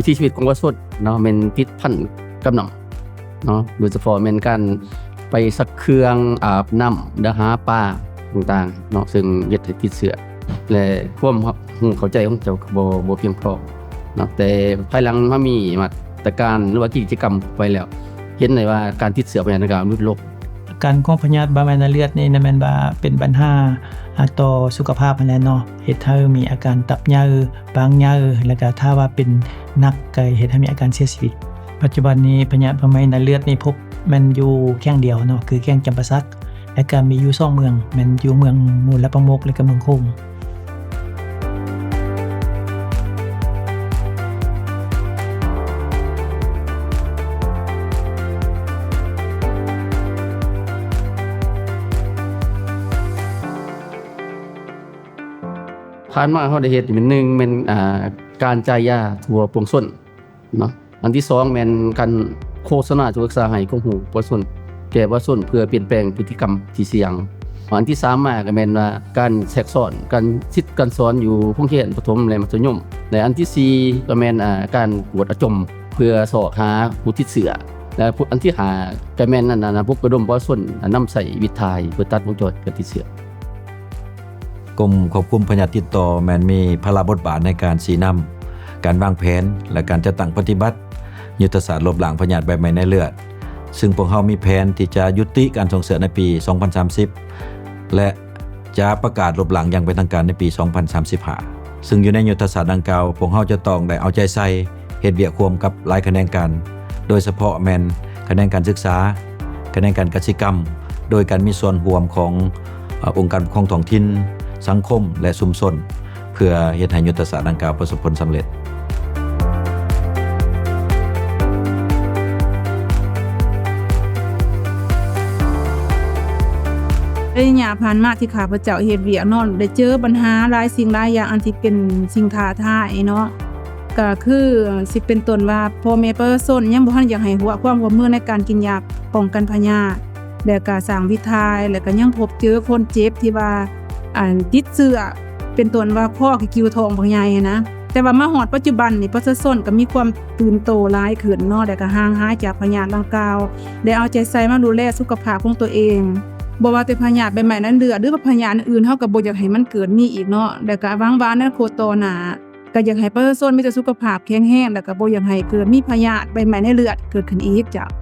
ຊີວິດຂອງປະຊາຊົນເນາະ ແມ່ນຕິດພັນກັບນ້ຳເນາະ ໂດຍສະເພາະແມ່ນການໄປຊັກເຄື່ອງ ອາບນ້ຳ ແລະ ຫາປາຕ່າງໆເນາະ ເຊິ່ງເຮັດໃຫ້ຕິດເຊື້ອ ແລະ ຄວາມຮູ້ເຂົ້າໃຈຂອງເຈົ້າກໍບໍ່ ບໍ່ພຽງພໍເນາະ. ແຕ່ພາຍຫຼັງມາມີມາດຕະການ ຫຼືວ່າກິດຈະກຳໄປແລ້ວ ເຫັນໄດ້ວ່າການຕິດເຊື້ອພະຍາດດັ່ງກ່າວຫຼຸດລົງ. ອາການຂອງພະຍາດໃບໄມ້ໃນເລືອດນີ້ນະ ແມ່ນວ່າເປັນບັນຫາ ອາ ຕໍ່ສຸຂະພາບຫັ້ນແຫຼະເນາະ ເຮັດໃຫ້ມີອາການຕັບໃຫຍ່ ປາງໃຫຍ່ ແລ້ວກະຖ້າວ່າເປັນໜັກກະເຮັດໃຫ້ມີອາການເສຍຊີວິດ. ປັດຈຸບັນນີ້ພະຍາດໃບໄມ້ໃນເລືອດນີ້ພົບແມ່ນຢູ່ແຂວງດຽວເນາະ ຄືແຂວງຈຳປາສັກ ແລ້ວກະມີຢູ່ສອງເມືອງ ແມ່ນຢູ່ເມືອງມູນລະປະໂມກ ແລ້ວກະເມືອງໂຂງ. ຜ່ານມາເຮົາໄດ້ເຮັດແມ່ນ ໜຶ່ງແມ່ນ ອ່າ ການຈ່າຍຢາທົ່ວປວງຊົນເນາະ. ອັນທີສອງແມ່ນການໂຄສະນາ ສຶກສາໃຫ້ຄວາມຮູ້ປະຊາຊົນ ແກ່ປະຊາຊົນ ເພື່ອປ່ຽນແປງພຶດຕິກຳທີ່ສ່ຽງ. ອັນທີສາມມາກໍແມ່ນວ່າການແຊກຊ້ອນ ການສິດການສອນຢູ່ໂຮງຮຽນປະຖົມ ແລະ ມັດທະຍົມ ແລະ ອັນທີສີ່ກໍແມ່ນ ອ່າ ການກວດອາຈົມ ເພື່ອຊອກຫາຜູ້ຕິດເຊື້ອ ແລະ ອັນທີຫ້າກໍແມ່ນ ອັນ ອັນ ປຸກລະດົມປະຊາຊົນ ນຳໃຊ້ວິດຖ່າຍ ເພື່ອຕັດວົງຈອນການຕິດເຊື້ອ. ກົມຄວບຄຸມພະຍາດຕິດຕໍ່ແມ່ນມີພາລະບົດບາດໃນການຊີ້ນຳ, ການວາງແຜນ ແລະ ການຈັດຕັ້ງປະຕິບັດຍຸດທະສາດລົບລ້າງພະຍາດໃບໄມ້ໃນເລືອດ, ຊຶ່ງພວກເຮົາມີແຜນທີ່ຈະຍຸຕິການສົ່ງເຊື້ອໃນປີສອງພັນສາມສິບ ແລະ ຈະປະກາດລົບລ້າງຢ່າງເປັນທາງການໃນປີສອງພັນສາມສິບຫ້າ. ຊຶ່ງຢູ່ໃນຍຸດທະສາດດັ່ງກ່າວ, ພວກເຮົາຈະຕ້ອງໄດ້ເອົາໃຈໃສ່ ເຮັດວຽກຮ່ວມກັບຫຼາຍຂະແໜງການ, ໂດຍສະເພາະແມ່ນຂະແໜງການສຶກສາ, ຂະແໜງການກະສິກຳ, ໂດຍການມີສ່ວນຮ່ວມຂອງ ເອີ ອົງການປົກຄອງທ້ອງຖິ່ນ, ສັງຄົມ ແລະ ຊຸມຊົນ, ເພື່ອເຮັດໃຫ້ຍຸດທະສາດດັ່ງກ່າວປະສົບຜົນສຳເລັດ. ໄລຍະຜ່ານມາທີ່ຂ້າພະເຈົ້າເຮັດວຽກເນາະ ໄດ້ເຈີບັນຫາຫຼາຍສິ່ງຫຼາຍຢ່າງ ອັນທີ່ເປັນສິ່ງທ້າທາຍເນາະ ກໍຄືຊິເປັນຕົ້ນວ່າ ພໍ່ແມ່ປະຊາຊົນຍັງບໍ່ທັນຢາກໃຫ້ຄວາມຮ່ວມມືໃນການກິນຢາປ້ອງກັນພະຍາດ ແລະ ກະສ້າງວິດຖ່າຍ ແລະ ກະຍັງພົບເຈີຄົນເຈັບທີ່ວ່າ ອັນ ຕິດເຊື້ອ ເປັນຕົ້ນວ່າ ຄໍກີ້ກີ້ທ້ອງບັກໃຫຍ່ຫັ້ນນະ. ແຕ່ວ່າມາຮອດປັດຈຸບັນນີ້ ປະຊາຊົນກໍມີຄວາມຕື່ນໂຕຫຼາຍຂຶ້ນເນາະ ແລະ ກໍຫ່າງຫາຍຈາກພະຍາດດັ່ງກ່າວ ແລະ ເອົາໃຈໃສ່ມາດູແລສຸຂະພາບຂອງຕົວເອງ. ບໍ່ວ່າແຕ່ພະຍາດໃບໄມ້ໃນເລືອດ ຫຼືວ່າພະຍາດອື່ນໆ ເຮົາກໍບໍ່ຢາກໃຫ້ມັນເກີດມີອີກເນາະ ແລະ ກໍຫວັງວ່າໃນອະນາຄົດຕໍ່ໜ້າ ກໍຢາກໃຫ້ປະຊາຊົນມີແຕ່ສຸຂະພາບແຂງແຮງ ແລະ ກໍບໍ່ຢາກໃຫ້ເກີດມີພະຍາດໃບໄມ້ໃນເລືອດເກີດຂຶ້ນອີກເຈົ້າ.